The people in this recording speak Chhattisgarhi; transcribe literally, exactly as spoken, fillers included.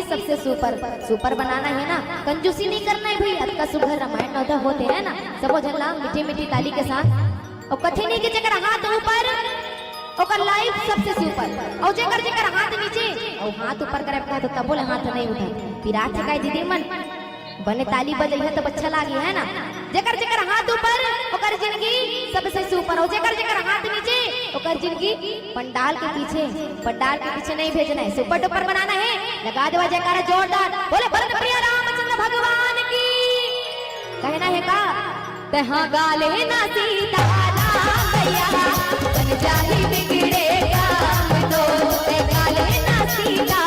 सबसे सुपर, सुपर बनाना हे ना, कंजूसी नहीं करना हे भई। अतका सुघर रामायण नवधा होत हे ना, सबो झन ला मीठी मीठी ताली के साथ। अउ कथे नहीं कि जेकर हाथ ऊपर, ओकर लाइफ सबसे सुपर, अउ जेकर जेकर हाथ नीचे, अउ हाथ ऊपर करे कहा तो तबो ले हाथ नहीं उठा। पिरात हे काय दीदी मन? बने ताली बजइहा तब अच्छा लागी, हे ना? जेकर जेकर हाथ ऊपर, ओकर जिंदगी सबसे सुपर, अउ जेकर जेकर हाथ नीचे, ओकर जिंदगी पंडाल के पीछे, पंडाल के पीछे नहीं भेजना हे, सुपर डुपर बनाना हे। लगा देवा जयकारा जोरदार, बोले भरत प्रिय रामचंद्र भगवान की। कहना हे का? तहाँ गाले ना सीता राम भैया, बन जाही बिगड़े काम तो। तहाँ गाले ना सीता